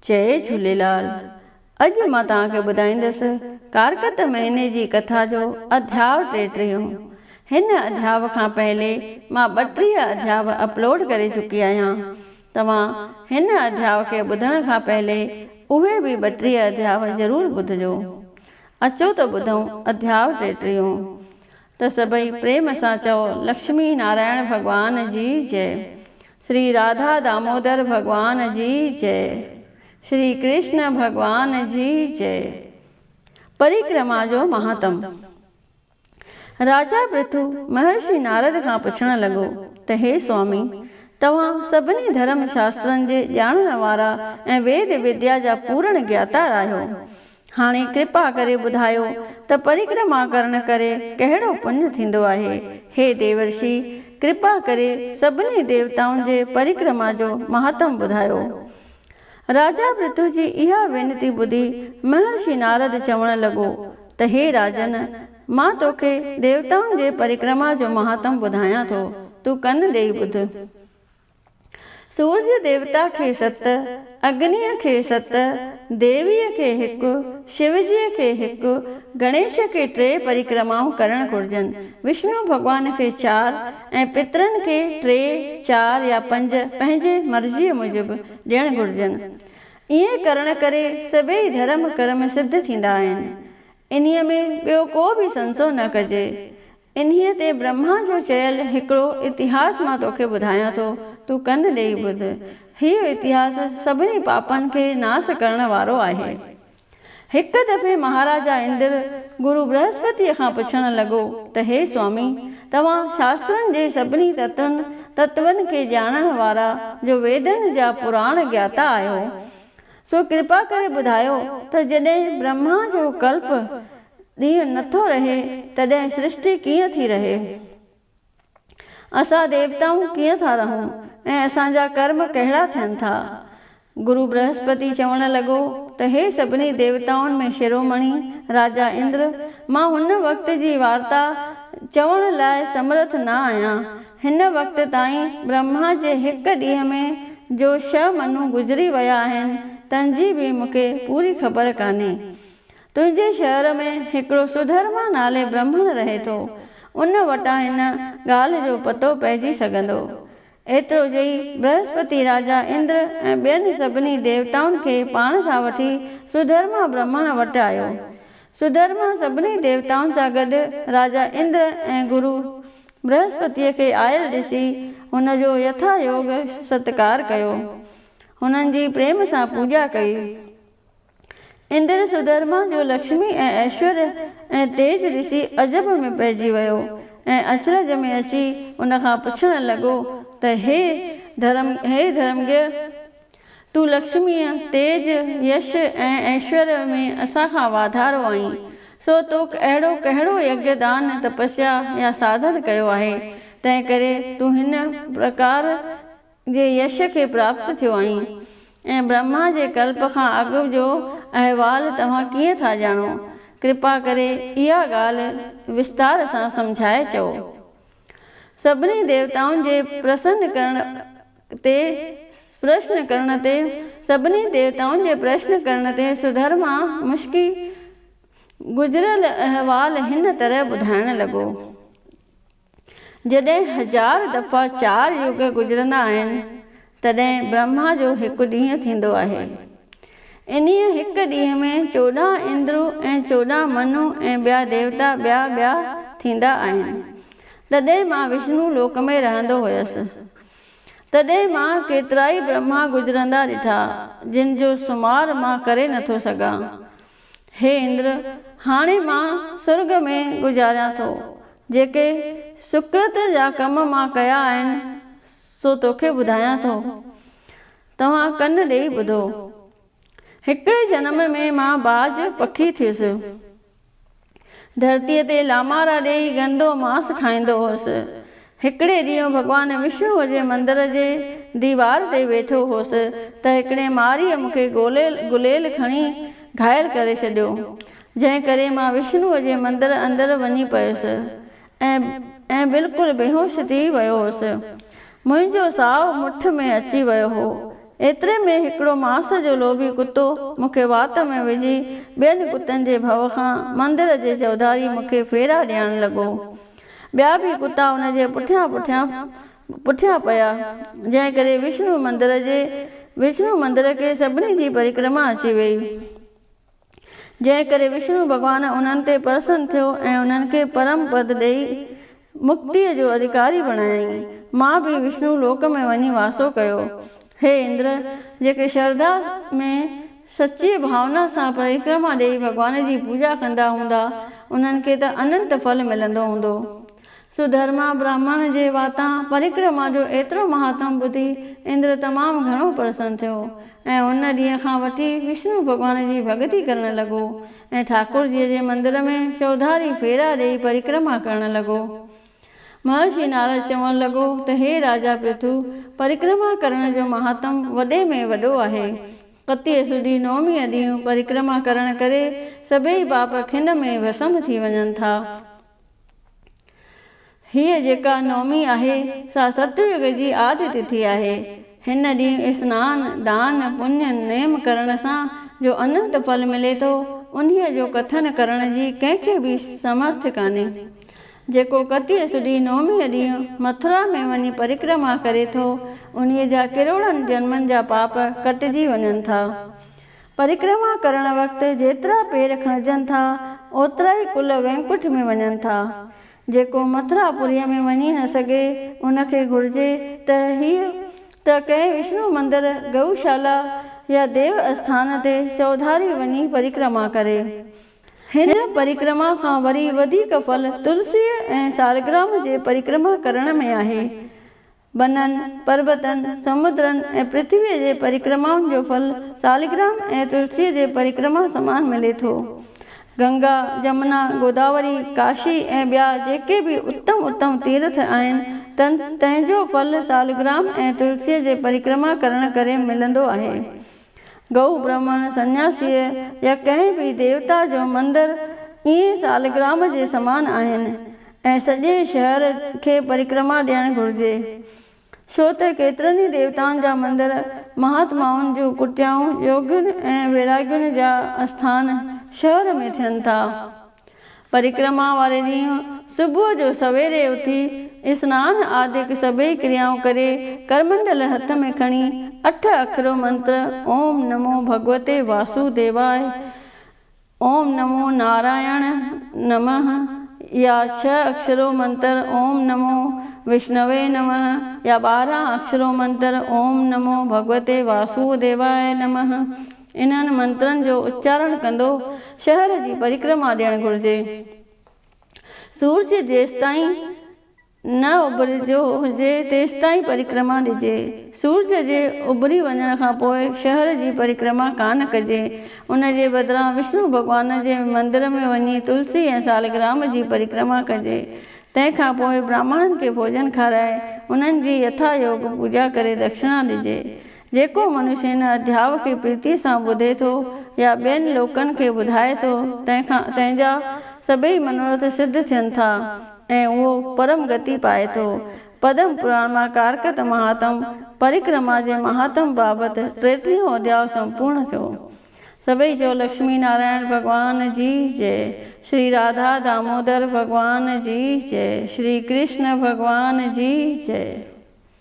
جئي جهوليلال اڄ مان توهان کي ٻڌائيندس ڪارڪت مهيني جي ڪٿا جو اڌياء ٽيٽيهون. هن اڌياء کان پهلي مان 32 اڌياء اپلوڊ ڪري چڪي آهيان. توهان هن اڌياء کي ٻڌڻ کان پهلي اهي به 32 اڌياء ضرور ٻڌجو. اچو ته ٻڌون اڌياء ٽيٽيهون. ته سڀئي پريم سان چئو لڪشمي نارائڻ ڀڳوان جي جئي. شري راڌا دامودر ڀڳوان جي جئي. شري ڪرشن ڀڳوان جي جئي. پريڪرما جو مهاتم. راجا پرٿو مهرشي نارد کان پڇڻ لڳو ته هي سوامي! توهان سڀني ڌرم شاسترن جي ڄاڻڻ وارا ۽ ويد وديا جا پورڻ گياتا آهيو. هاڻي ڪرپا ڪري ٻڌايو ته پريڪرما ڪرڻ ڪري ڪهڙو پڃ ٿيندو آهي؟ هي ديورشي! ڪرپا ڪري سڀني ديوتائن جي پريڪرما جو مهاتم ٻڌايو. راجا پرٿو جي اها وينتي ٻڌي مهرشي نارد چوڻ لڳو ته هي راجن! مان توکي ديوتائن جي پريڪرما جو مهاتم ٻڌايان ٿو، تون ڪن ڏيئي ٻڌ. سورج ديوتا کي ست، اگنيء کي ست، ديويء کي هڪ، شوجيء کي هڪ، گڻيش کي ٽي پريڪرمائون ڪرڻ گهرجن. وشنو ڀڳوان کي چار ۽ پترن کي ٽي، چار يا پنج پنهنجي مرضيء موجب ڏيڻ گهرجن. ائين ڪرڻ ڪري سڀيئي ڌرم ڪرم سڌ ٿيندا آهن. انهيء ۾ ٻيو ڪو به سنسو نه ڪجي. انهيء تي برهما جو چيل هڪڙو اتهاس مان توکي ٻڌايان ٿو، تون ڪن ڏيئي ٻڌ. هيء اتهاس سڀني پاپن کي ناس ڪرڻ وارو آهي. هڪ دفعي مهاراجا اندر گرو برهسپتيء کان پڇڻ لڳو ته هي سوامي! توهان شاسترن جي سڀني تتن، تتون، کي ڄاڻڻ وارا جو ويدن جا پراڻ گياتا آهيو، سو ڪرپا ڪري ٻڌايو ته جڏهن برهما جو ڪلپ، ڏينهن نٿو رهي، تڏهن سرشٽي ڪيئن ٿي رهي؟ اسان ديوتائون ڪيئن ٿا رهون ۽ اسان جا ڪرم ڪهڙا ٿين ٿا؟ گرو برهسپتي چوڻ لڳو ته هي سڀني ديوتائن ۾ شرومڻي راجا اندر، مان هن وقت جي وارتا چوڻ لاء سمرٿ نه آهيان. هن وقت تائين برهما جي هڪ ڏينهن ۾ جو ڇهه منو گذري ويا آهن، تن جي به مون کي پوري خبر ڪانهي. تنهنجي شهر ۾ هڪڙو سڌرما نالي برهمڻ رهي ٿو، ان وٽان هن ڳالهه جو پتو پئجي سگهندو. ايترو چئي برهسپتي راجا اندر ۽ ٻين سڀني ديوتائن کي پاڻ سان وٺي سڌرما برهمڻ وٽ آيو. سڌرما سڀني ديوتائن سان گڏ راجا اندر ۽ گرو برهسپتيء کي آيل ڏسي هن جو يٿا يوگ ستڪار ڪيو. هنن جي پريم سان پوڄا ڪئي. اندر سڌرما جو لڪشمي ۽ ايشور ۽ تيج ڏسي عجب ۾ پئجي ويو ۽ اچرج ۾ اچي ان کان پڇڻ لڳو ته هي ڌرم هي ڌرمگيه! تون لڪشميء، تيج، يش ۽ ايشور ۾ اسان کان واڌارو آهين، سو تو اهڙو ڪهڙو يگيه دان، تپسيا يا ساڌن ڪيو آهي، تنهنڪري تون هن پرڪار جي يش کي پراپت ٿيو آهين ۽ برهما جي ڪلپ کان اڳ جو احوال توهان ڪيئن ٿا ڄاڻو؟ ڪرپا ڪري اها ڳالهه وستار سان سمجهائي چئو. سڀني ديوتائن جي پرسن ڪرڻ تي پرشن ڪرڻ تي سڀني ديوتائن جي پرشن ڪرڻ تي سڌرما مشڪي گذريل احوال هن طرح ٻڌائڻ لڳو. جڏهن هزار دفعا چار يگ گذرندا آهن، تڏهن برهما جو هڪ ڏينهن ٿيندو آهي. انهيء هڪ ڏينهن ۾ 14 اندر ۽ 14 منو ۽ ٻيا ديوتا ٻيا ٻيا ٿيندا آهن. تڏهن مان وشنو لوڪ ۾ رهندو هيس. تڏهن مان ڪيترائي برهما گذرندا ڏٺا، جن جو شمار مان ڪري نٿو سگهان. هي اندر! هاڻي مان سرڳ ۾ گذاريان ٿو. جيڪي سڪرت جا ڪم مان ڪيا آهن، سو توکي ٻڌايان ٿو. توهان ڪن ڏيئي ٻڌو. هڪڙي جنم ۾ مان باز پکي ٿيس. ڌرتيء تي لامارا ڏيئي گندو ماس کائيندو هوس. هڪڙي ڏينهن ڀڳوان وشنوء جي مندر جي ديوار تي ويٺو هوس ته هڪڙي ماريء مون کي گليل کڻي گهائل ڪري ڇڏيو، جنهن ڪري مان وشنوء جي مندر اندر وڃي پيس ۽ بلڪل بيهوش ٿي ويو هوس. منهنجو ساهه مٺ ۾ اچي ويو هو. ايتري ۾ هڪڙو ماس جو لوڀي ڪتو مون کي وات ۾ وجهي ٻين ڪتن جي ڀؤ کان مندر جي چوڌاري مون کي ڦيرا ڏيڻ لڳو. ٻيا به ڪتا ان جي پٺيان پٺيان پٺيان پيا، جنهن ڪري وشنو مندر جي وشنو مندر کي سڀني جي پرڪرما اچي ويئي. جنهن ڪري وشنو ڀڳوان انهن تي پرسن ٿيو ۽ انهن کي پرم پد ڏيئي مڪتيء جو اڌڪاري بڻايائين. مان به وشنو لوڪ ۾ وڃي واسو ڪيو. هي اندر! جيڪي شرڌا ۾ سچيء ڀاونا سان پرڪرما ڏيئي ڀڳوان جي پوڄا ڪندا هوندا، انهن کي ته اننت ڦل ملندو هوندو. سڌرما براهمڻ جي واتان پرڪرما جو ايترو مهاتم ٻڌي اندر تمام گهڻو پرسن ٿيو ۽ ان ڏينهن کان وٺي وشنو ڀڳوان جي ڀڳتي ڪرڻ لڳو ۽ ٺاڪرجيء جي مندر ۾ چوڌاري ڦيرا ڏيئي پرڪرما ڪرڻ لڳو. مهرشي نارد چوڻ لڳو ته هي راجا پرٿو! پرڪرما ڪرڻ جو مهاتم وڏي ۾ وڏو آهي. ڪتيء سوڌي نوميء ڏينهن پرڪرما ڪرڻ ڪري سڀيئي پاپ کن ۾ ڀسم ٿي وڃن ٿا. هيء جيڪا نومي آهي، سا ستيوگ جي آدي تٿي آهي. هن ڏينهن اسنان، دان، پڃ، نيم ڪرڻ سان جو اننت ڦل ملي ٿو، انهيء جو ڪٿن ڪرڻ جي ڪنهن کي به سمرٿ ڪانهي. جيڪو ڪتيء سوڌي نوميء ڏينهن مٿرا ۾ وڃي پرڪرما ڪري ٿو، انهيء جا ڪروڙن جنمن جا پاپ ڪٽجي وڃن ٿا. پرڪرما ڪرڻ وقت جيترا پير کڻجن ٿا، اوترائي ڪل وينڪٺ ۾ وڃن ٿا. جيڪو مٿرا پوريء ۾ وڃي نه سگهي، ان کي گهرجي ته هيء ته ڪنهن وشنو مندر، گئوشالا يا ديو اسٿان تي چوڌاري وڃي پرڪرما ڪري. هن پرڪرما کان وري وڌيڪ ڦل تلسيء ۽ سالگرام جي پرڪرما ڪرڻ ۾ آهي. بنن، پربتن، سمندرن ۽ پرٿويء جي پرڪرمائن جو ڦل سالگرام ۽ تلسيء جي پرڪرما سمان ملي ٿو. گنگا، جمنا، گوداوري، ڪاشي ۽ ٻيا جيڪي به اتم اتم تيرٿ آهن، تن تنهن جو ڦل سالگرام ۽ تلسيء جي پرڪرما ڪرڻ ڪري ملندو آهي. گئو برهمڻ، سنياسيء يا ڪنهن به ديوتا جو مندر ائين سالگرام جي سمان آهن ۽ سڄي شهر کي پرڪرما ڏيڻ گهرجي. ڇو ته ڪيترن ئي ديوتائن جا مندر، مهاتمائن جون ڪٽيائون، يوگين ۽ ويراڳين جا اسٿان شهر ۾ ٿين ٿا. پرڪرما واري ڏينهن صبح جو سويري اٿي اسنان آدڪ سڀئي ڪريائون ڪري ڪرمنڊل هٿ ۾ کڻي اٺ اکرو منتر اوم نمو ڀڳوتي واسو ديواء اوم نمو نارائڻ نمه يا ڇهه اکرو منتر اوم نمو وشنوي نمه يا 12 اکرو منتر اوم نمو ڀڳوتي واسو ديواء نمه انهن منترن جو اچارڻ ڪندو شهر جي پرڪرما ڏيڻ گهرجي. سورج جيستائين نه اڀرجو هجي تيستائين پرڪرما ڏجي. سورج جي اڀري وڃڻ کان پوء شهر جي پرڪرما ڪانه ڪجي. ان جي بدران وشنو ڀڳوان جي مندر ۾ وڃي تلسي ۽ سالگرام جي پرڪرما ڪجي. تنهن کان پوء براهمڻن کي ڀوڄن کارائي انهن جي يٿا يوگ پوڄا ڪري دکشڻا ڏجي. جيڪو منش هن اڌياء کي پريتيء سان ٻڌي ٿو يا ٻين لوڪن کي ٻڌائي ٿو، تنهن کان تنهن جا سڀيئي منورٿ سڌ ٿين ٿا ۽ اهو پرم گتي پائي ٿو. پدم پراڻ مان ڪارڪت مهاتم پرڪرما جي مهاتم بابت ٽيٽيهون اڌياء سمپورڻ ٿيو. سڀئي چئو لڪشمي نارائڻ ڀڳوان جي جئي، شري راڌا دامودر ڀڳوان جي جئي، شري ڪرشن ڀڳوان جي جئي.